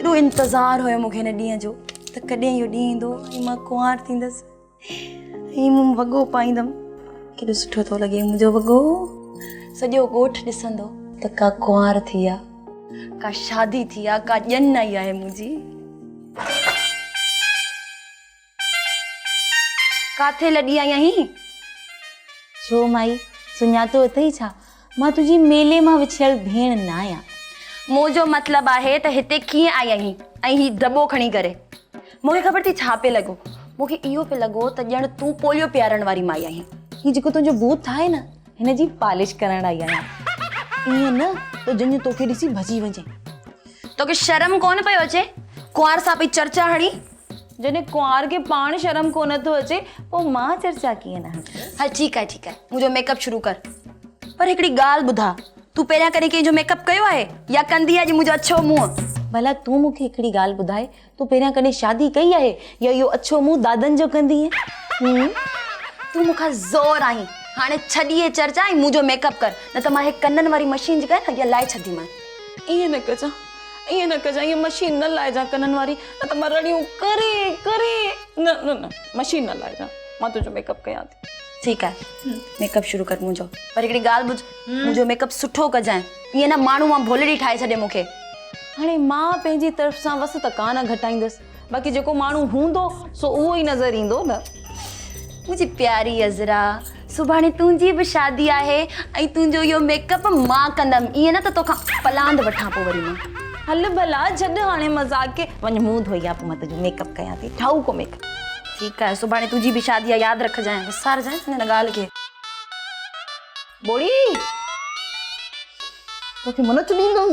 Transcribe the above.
ڪيڏو انتظار هيو مون کي هن ڏينهن جو ته ڪڏهن اهو ڏينهن ايندو ۽ مان ڪنوار ٿيندس ۽ مون وڳو پائيندم. ڪيڏو سٺو ٿو لڳي منهنجو وڳو. سڄو ڳوٺ ڏسندو ته ڪا ڪنوار ٿي آ، ڪا شادي ٿي آ، ڪا ڄڃ آئي آهي منهنجي. ڪاٿي لڏي آئي آهين؟ ڇو مائي، سڃاتو اٿئي ڇا؟ مان تنهنجي ميلي مان وڇڙيل ڀيڻ ناهيان. منهنجو مطلب آهي ته هتي ڪيئن آئي آهين ۽ هي دٻو کڻي ڪري؟ مون کي خبر اٿئي ڇا پئي لڳو؟ مون کي اهو پئي لڳو ته ڄڻ تون پوليو پيارڻ واري مائي آهين. هي جيڪو تنهنجو بوٿ آهي نه، هن جي پالش ڪرڻ آئي آهيان. ائين نه ته ڄڃ توکي ڏسي ڀڄي وڃي. توکي شرم ڪونه پيو اچي؟ ڪنوار سان پئي چرچا هڻين؟ جڏهن ڪنوار کي پاڻ شرم ڪونه ٿو اچي پوء مان چرچا ڪيئن نه هڻندس. هل ٺيڪ آهي ٺيڪ آهي منهنجو ميڪ اپ شروع ڪر. پر هڪڙي ڳالهه ٻڌاء تون پهريان ڪڏهن ڪنهن جو ميڪ اپ ڪيو آهي يا ڪندي اڄ منهنجو اڇو منهن. ڀلا تون مون کي هڪڙي ڳالهه ٻڌاء تون پهريان ڪڏهن شادي ڪئي آهي يا اهو اڇو منهن دادن جو ڪندينء؟ هون. تون مون کان زور آهين. هاڻي ڇڏ اهي چرچا ۽ منهنجو ميڪ اپ ڪر نه ته مان هي ڪنن واري مشين جيڪا آهي نه اها لائي ڇڏنديمانء. ائين نه ڪجان. ائين نه ڪجان اها مشين نه لائجان ڪنن واري نه ته مان رڙيون ڪري ڪري نه نه نه مشين نه لائجان مان تنهنجو ميڪ اپ ڪيان ٿي. ٺيڪ آهي ميڪ اپ شروع ڪر منهنجو پر هڪڙي ڳالهه ٻڌ منهنجو ميڪ اپ سٺو ڪجانء ائين نه ماڻهو مان ڀولڙي ٺاهي ڇڏي مون کي. هاڻي مان پنهنجي طرف سان وس ته ڪا نه گهٽائيندس باقي جيڪو ماڻهو هوندو سو اهو ئي نظر ايندو نه. منهنجي پياري عذرا سڀاڻي تنهنجي به شادي آهي ۽ تنهنجو اهو ميڪ اپ مان ڪندم ائين نه ته توکان پلاند وٺان پوء وري مان. هل ڀلا ڇڏ هاڻي مذاق کي وڃ منهن ڌوئي آ پوء مان تنهنجو ميڪ اپ ڪيان ٿي ٺاهوڪو ميڪ اپ. ٺيڪ آهي سڀاڻي تنهنجي به شادي آهي ياد رکجانء وسارجانء نه هن ڳالهه کي. ٻوڙي توکي منٿ ڏيندم.